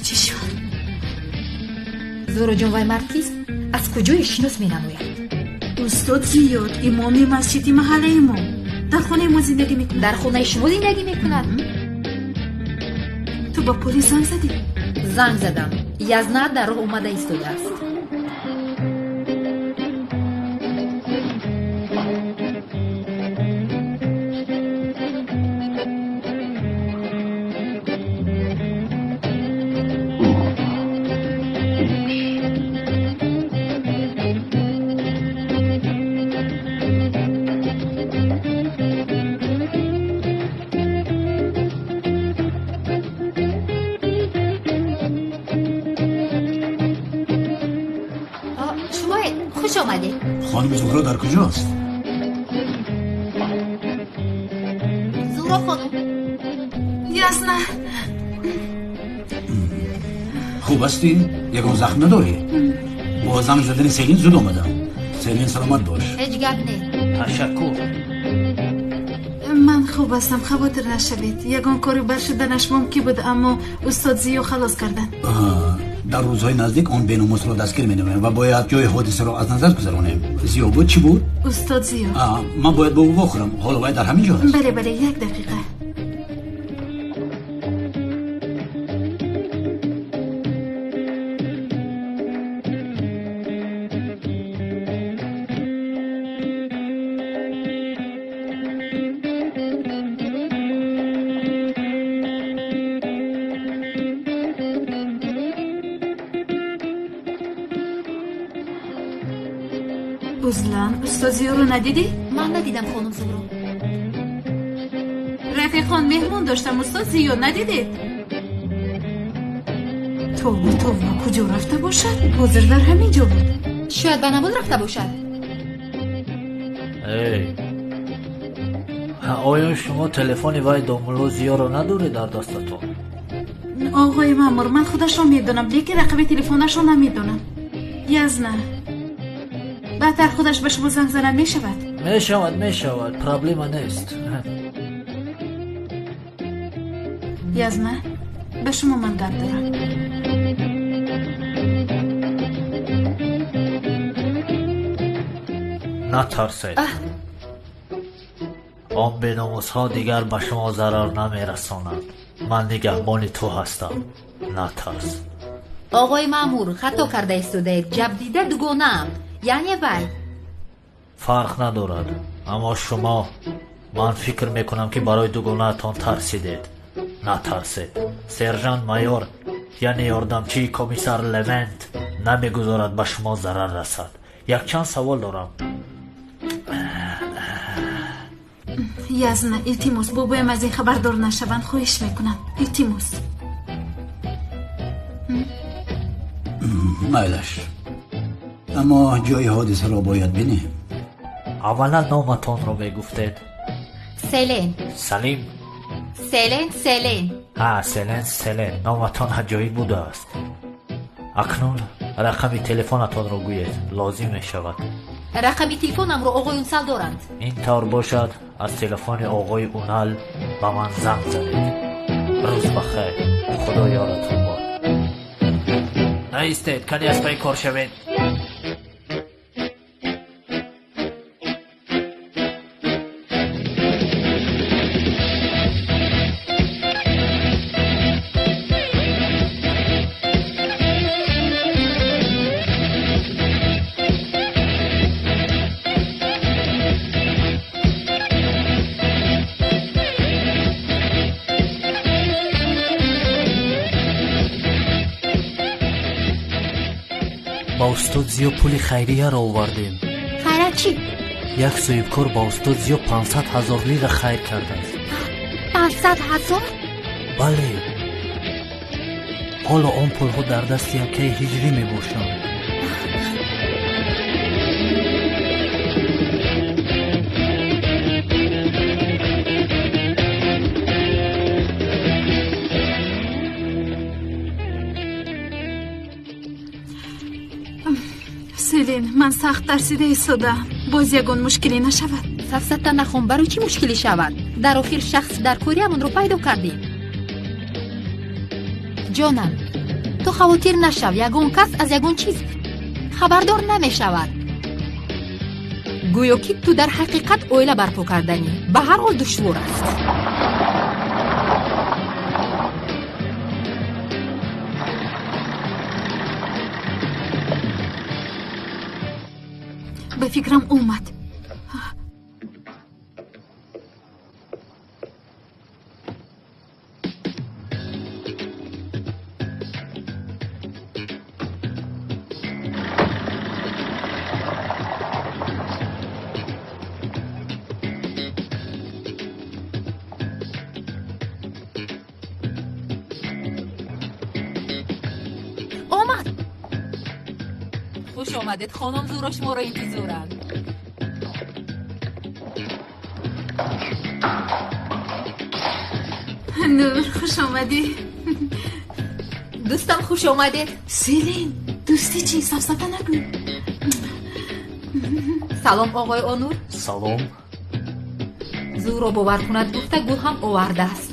Чӣ шуд? Зуҳроҷон, вай мард кист? Аз куҷое шинос менамояд? Устод Зиёд, имоми масҷиди маҳаллаи мо. Дар хонаи мо зиндагӣ мекунад. Дар хонаи шумо зиндагӣ мекунад? Ту ба полис занг задӣ? Занг задам. Язна дар роҳ омада истодааст. خانم زهرا در کجاست؟ زهرا خانم. یاسنا. خوب هستی؟ یگان زخم نداری؟ با زنگ زدن سیلین زود آمدم. سیلین سلامت باش. هیچ گپ نه. تشکر. من خوب هستم، خاطر نشوید. یگان کاری بر شدنش ممکن بود، اما استاد زیو خلاص کردن. در روزهای نزدیک آن بیناموس را دستگیر می‌نماییم و باید جای حادثه را از نظر گذرانیم. زیا بود چی بود؟ استاد زیا. من باید با او واخورم. حالا باید در همین جا هست. بله بله، یک دقیقه. устод Зиёро надидӣ? Ман надидам, хонум Зуҳро. Рафиқон, меҳмон доштам, устод Зиё надидед? Тавба тавба, куҷо рафта бошад? Ҳозир дар ҳамин ҷо буд. Шояд ба намоз рафта бошад. Эй, оё шумо телефони вай домулло Зиёро надоред дар дастатон? Оғои маъмур, ман худашро медонам, лекин рақами телефонашро намедонам. Язна, баъдтар худаш ба шумо занг занад мешавад? Мешавад, мешавад, проблема нест. Язна, ба шумо ман гап дорам. Натарсед. Он беномусҳо дигар ба шумо зарар намерасонанд. Ман нигаҳбони ту ҳастам. Натарс. Оғои маъмур, хато карда истодаед. Ҷабдида дугонаам. Яъне вай. Фарқ надорад, аммо шумо, ман фикр мекунам ки барои дугонаатон тарсидед. Натарсед. Сержант майор, яъне ёрдамчии комиссар Левент, намегузорад ба шумо зарар расад. Якчанд савол дорам. Язна, илтимос, бобоям аз ин хабардор нашаванд, хоҳиш мекунам. Илтимос. Майлаш. Аммо ҷои ҳодисаро бояд бинем. Аввалан номатонро мегуфтед. Селен. Салим. Селен, Селен. Ҳа, Селен, Селен. Номатон аҷоиб будааст. Акнун рақами телефонатонро гӯед, лозим мешавад. Рақами телефонамро оғои Унсал доранд. Ин тавр бошад, аз телефони оғои Унал ба ман занг занед. Рӯз ба хайр, Худо ёратон бод. Наистед, кани аз пай кор шавед. Ба устод Зиё пули хайрияро овардем. Хайра чӣ? Як соҳибкор ба устод Зиё 500 000 лира хайр кардааст. 500 000? Бале. Ҳоло он пулҳо дар дасти акаи ҳиҷрӣ мебошанд. Селин, ман сахт тарсида истодаам. Боз ягон мушкилӣ нашавад. Сафсата нахон, барои чӣ мушкилӣ шавад? Дар охир шахс дар кориамонро пайдо кардем. Ҷонам, ту хавотир нашав, ягон кас аз ягон чиз хабардор намешавад. Гӯё ки ту дар ҳақиқат оила барпо карданӣ. Ба ҳар ҳол душвор аст. Ба фикрам омад. Омад. Хуш омадед, хонум Зуро шуморо интизоранд. Нур, хуш омадӣ. Дӯстам, хуш омадед. Селин, дӯстӣ чӣ? Сафсата накун. Салом, оғои Онур. Салом. Зуро бовар кунад гуфта гул ҳам овардааст.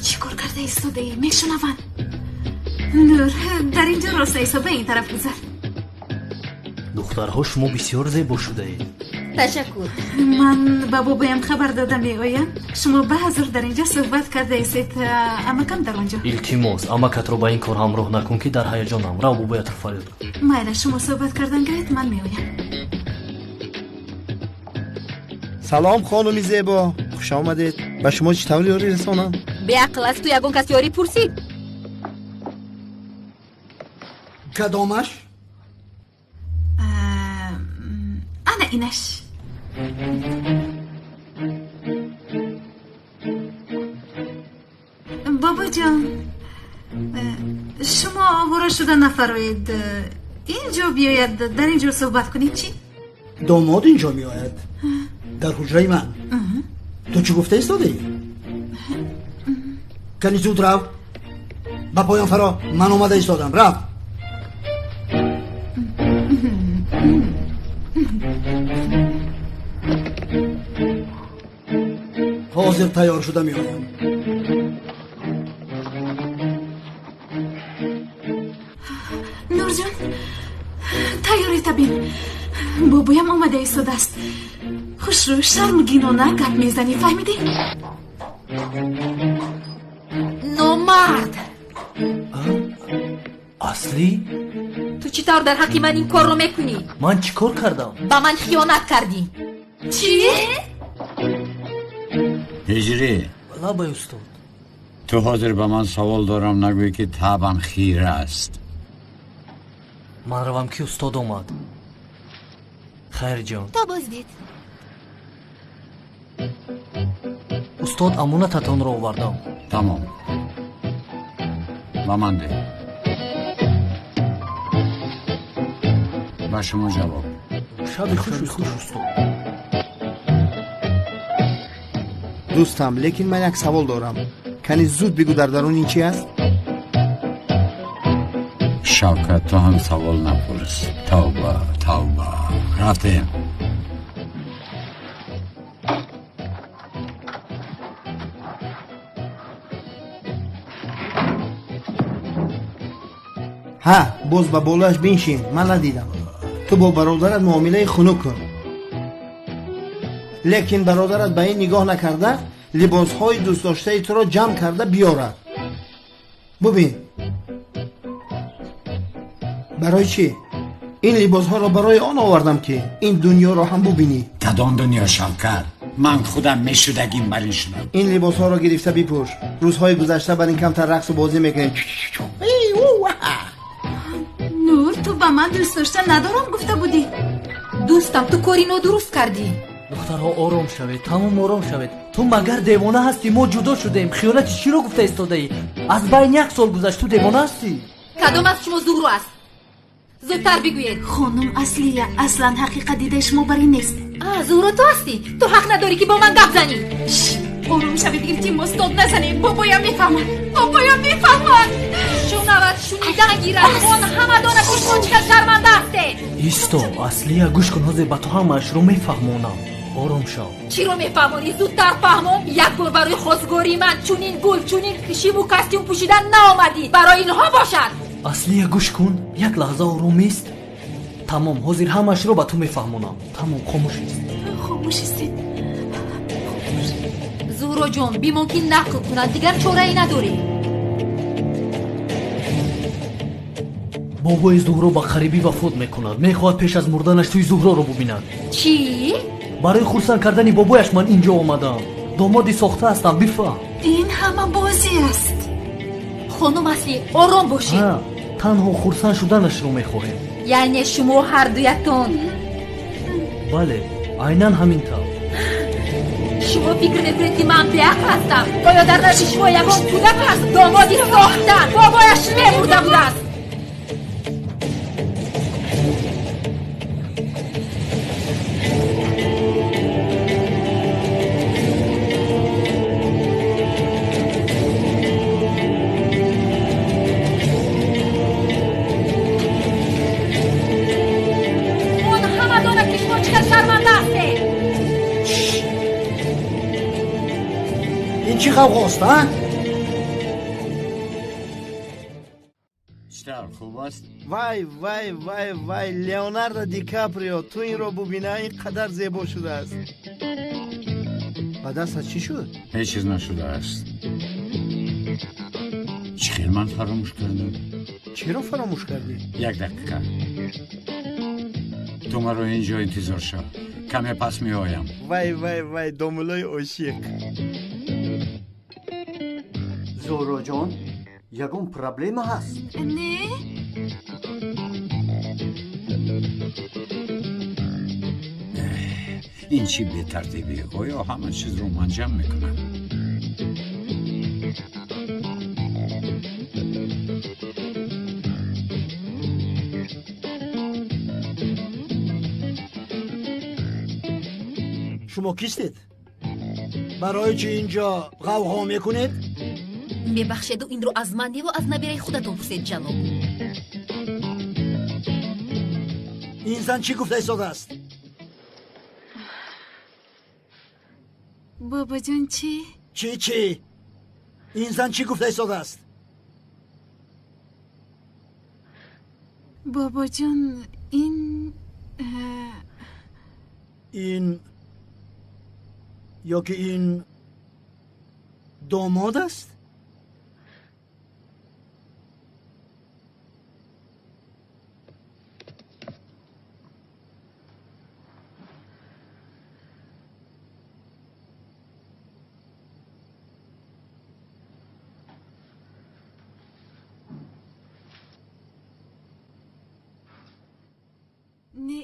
Чӣ кор карда истодаӣ? Мешунаванд. Нур, дар ин ҷо рост истода, ба ин тараф гузар. Духтарҳо, шумо бисёр зебо шудаед. Ташаккур. Ман ба бобоям хабар дода меоям. Шумо баъзур дар ин ҷо суҳбат кардаистед, амакам дар он ҷо. Илтимос, амакатро ба ин кор ҳамроҳ накун, ки дар ҳаяҷонам. Рав, бобоятро фарёд кун. Майла, шумо суҳбат кардан гиред, ман меоям. Салом, хонуми зебо, хуш омадед. Ба шумо чӣ тавр ёрӣ расонам? Беақл, аз ту ягон кас ёрӣ пурсид? Кадомаш? Ана инаш. Бобоҷон, шумо овора шуда нафароед. Инҷо биёяд, дар ин ҷо суҳбат кунед, чӣ? Домод инҷо меояд, дар ҳуҷраи ман. Ту чӣ гуфта истодаӣ? Кани зуд рав, ба поён фаро, ман омада истодам. Рав. Ҳозир тайёр шуда меоям. Нурҷон, тайёрита бин. Бобоям омада истодааст. Хушрӯ, шармгинона гап мезанӣ, фаҳмидӣ? Номард! Аслӣ? Ту чӣ тавр дар ҳаққи ман ин корро мекунӣ? Ман чӣ кор кардам? Ба ман хиёнат кардӣ. Чӣ? Ҳиҷрӣ. Лабай, устод. Ту ҳозир ба ман савол дорам, нагӯй ки табам хира аст. Ман равам, ки устод омад. Хайрҷон. То боздид. Устод, амонататонро овардам. Тамом, ба ман деҳ. Ба шумо ҷавоб. Шаби хуш, устод. Дӯстам, лекин ман як савол дорам. Кани зуд бигӯ, дар дарун ин чи аст? Шавкат, ту ҳам савол напурс. Тавба, тавба. Рафтем. Ҳа, боз ба болояш биншин, ман надидам. Ту бо бародарат муомилаи хунук кун, лекин бародарат ба ин нигоҳ накарда либосҳои дӯстдоштаи туро ҷамъ карда биёрад. Бубин, барои чӣ ин либосҳоро барои он овардам, ки ин дунёро ҳам бубинӣ. Кадом дунё, Шавкат? Ман худам мешудагим бар ин шудам. Ин либосҳоро гирифта бипӯш. Рӯзҳои гузашта бар ин камтар рақсу бозӣ мекунем. Нур, ту ба ман дӯст дошта надорам гуфта будӣ. Дӯстам, ту кори нодуруст кардӣ. Духтарҳо, ором шавед, тамом ором шавед. Ту магар девона ҳастӣ? Мо ҷудо шудаем. Хиёнати чиро гуфта истодаӣ? Аз байн як сол гузашт, ту девона ҳастӣ? Кадом аз шумо Зуҳро аст? Зудтар бигӯед. Хонум Аслия, аслан ҳақиқат дидаи шумо бар ин нест. Зуҳро, ту ҳастӣ? Ту ҳақ надорӣ, ки бо ман гап занӣ. Ором шавед, илтимос, дод назанед. Бобоям мефаҳмад, бобоям мефаҳмад. Шунавад, шунидан гирад. Он ҳама донад, ки шумо чӣ қадр шарманда ҳастед. Исто, Аслия, гӯш кун, ҳозир ба ту ҳамаашро мефаҳмонам. Ором шав. Чиро мефаҳмонӣ? Зудтар фаҳмон. Як бор барои хостгории ман чунин гул, чунин шиму костюм пӯшидан наомадӣ. Барои инҳо бошад. Аслия, гӯш кун, як лаҳза ором ист. Тамом, ҳозир ҳамаашро ба ту мефаҳмонам. Тамом, хомӯш ист. Хомӯш истед. Зуҳроҷон, бимон ки нақл кунад, дигар чорае надорем. Бобои Зуҳро ба қарибӣ вафот мекунад. Мехоҳад пеш аз мурданаш тӯи Зуҳроро бубинад. Чӣ? Барои хурсанд кардани бобояш ман инҷо омадаам. Домоди сохта ҳастам, бифаҳм. Ин ҳама бозӣ аст. Хонум Аслӣ, ором бошед. Танҳо хурсанд шуданашро мехоҳем. Яъне шумо ҳардуятон? Бале, айнан ҳамин тавр. Шумо фикр мекунед, ки ман беақл ҳастам? Оё дар назди шумо ягон кӯдак аст? Домоди сохта бобояш мемурда будааст. Он ҳама донад, ки шумо чӣ қадр шарманда ҳастед. Ин чӣ ғавғост, а? Чӣ тавр, хуб аст? Вай, вай, вай, вай, Леонардо Ди Каприо, ту инро бубина, ин қадар зебо шудааст. Ба дастат чӣ шуд? Ҳеҷ чиз нашудааст. Чӣ хел ман фаромӯш кардам? Чиро фаромӯш кардӣ? Як дақиқа. Ту маро инҷо интизор шав. Каме пас меоям. Вай, вай, вай, домулои ошиқ. Зуҳроҷон, ягон проблема ҳаст? Не. Ин чӣ бетартибӣ? Оё ҳама чизро ман ҷамъ мекунам? Шумо кистед? Барои чӣ инҷо ғавғо мекунед? Мебахшеду, инро аз ман неву аз набираи худатон пурсед, ҷаноб. Ин зан чӣ гуфта истодааст? Бобоҷон, чӣ? Чӣ, чӣ? Ин зан чӣ гуфта истодааст? Бобоҷон, ин ин ё ки ин домод аст? Не,